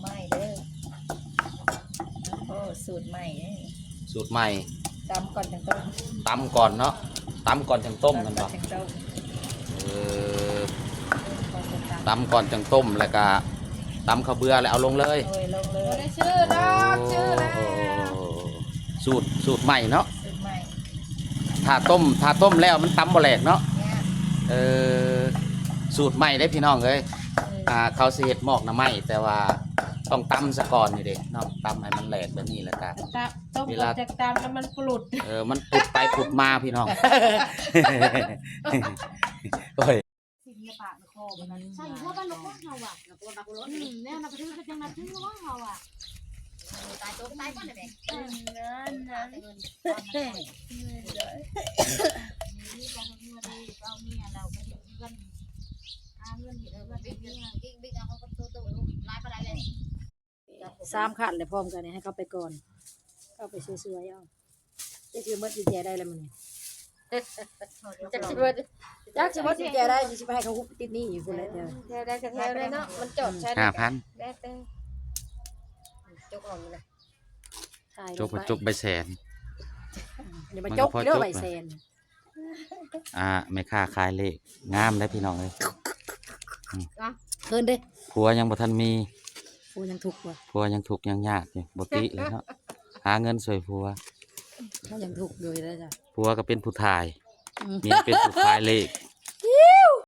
ໃໝ່ເດີ ໂອ້ ສູດໃໝ່ເດ້ ສູດໃໝ່ ຕຳກ່ອນຈັ່ງຕົ້ມ ຕຳກ່ອນເນາະ ຕຳກ່ອນຈັ່ງຕົ້ມແມ່ນບໍ່? ຕຳກ່ອນຈັ່ງຕົ້ມ ເອີ ຕຳກ່ອນຈັ່ງຕົ້ມ ແລ້ວກະຕຳເຂົ້າເບືອ ແລ້ວເອົາລົງເລີຍ ໂດຍ ລົງເລີຍ ບໍ່ໄດ້ຊື່ດອກ ຊື່ແລ້ວ ໂອ້ ສູດ ສູດໃໝ່ເນາະ ສູດໃໝ່ ຖ້າຕົ້ມ ຖ້າຕົ້ມແລ້ວມັນຕຳບໍ່ແຫຼກເນາະ ແມ່ນ ເອີ ສູດໃໝ່ເດ້ພີ່ນ້ອງເອີຍ ເອີ ອ່າ ເຂົາຊິເຮັດໝອກໜໍ່ໄມ້ ແຕ່ວ່າຕ້ອງຕຳສາກ່ອນນີ້ເດ້ເນາະ ຕຳໃຫ້ມັນແຫຼກແບບນີ້ແລ້ວກະ ຕຳ ຕົ້ມ ເວລາ ກໍຈະຕຳແລ້ວມັນປຸດ ເອີ ມັນປຸດໄປປຸດມາພີ່ນ້ອງ ໂອ້ຍ ສິລະປະນະຄອນ ໃສ່ຫົວບ້ານນອກເຮົາວ່າ ອືມ ແນວນັບຖືກໍຈັ່ງນັບຖືວ່າເຮົາວ່າ ເອີ ຕາຍຕົວກໍຕາຍກ່ອນແຫຼະແມ່ ເອີ ນັ້ນ ນັ້ນ ເອົາເມຍລາວໄປເຮັດເຮືອນ ຫາເງິນເຮັດເຮືອນ ເຮັດເຮືອນ ສາມຂັ້ນແລ້ວ ພ້ອມກັນນີ້ ໃຫ້ເຂົາໄປກ່ອນ ເຂົາໄປຊ່ວຍໆ ເອົາ ຈັກຊິເໝິດກຸນແຈໄດ້ແລ້ວມື້ນີ້ ຈັກຊິເໝິດ ຈັກຊິເໝິດກຸນແຈໄດ້ ຊິໄປໃຫ້ເຂົາຮຸບຕິດໜີ້ຢູ່ພຸ້ນແຫຼະ ແຖວໃດກໍແຖວນັ້ນເນາະ ມັນຈອດໃສ່ ຫ້າພັນ ແລ້ວແຕ່ ຈົກອອກນີ້ນະ ຈົກ ຈົກໃບແສນ ຢ່າມາຈົກເດີໃບແສນ ອ່າ ແມ່ຄ້າຂາຍເລກ ງາມເດ້ພີ່ນ້ອງເອີຍ ອືມ ເຂີນເດ້ ຜົວຍັງບໍ່ທັນມີ ຜົວຍັງທຸກຢູ່ ຜົວຍັງທຸກຍັງຍາກຢູ່ ບໍ່ຕິແລ້ວເນາະ ຫາເງິນຊ່ວຍຜົວ ເຮົາຍັງທຸກຢູ່ເດ້ຈ້ະ ຜົວກໍເປັນຜູ້ຖ່າຍ ອືມ ເມຍເປັນຜູ້ຂາຍເລກ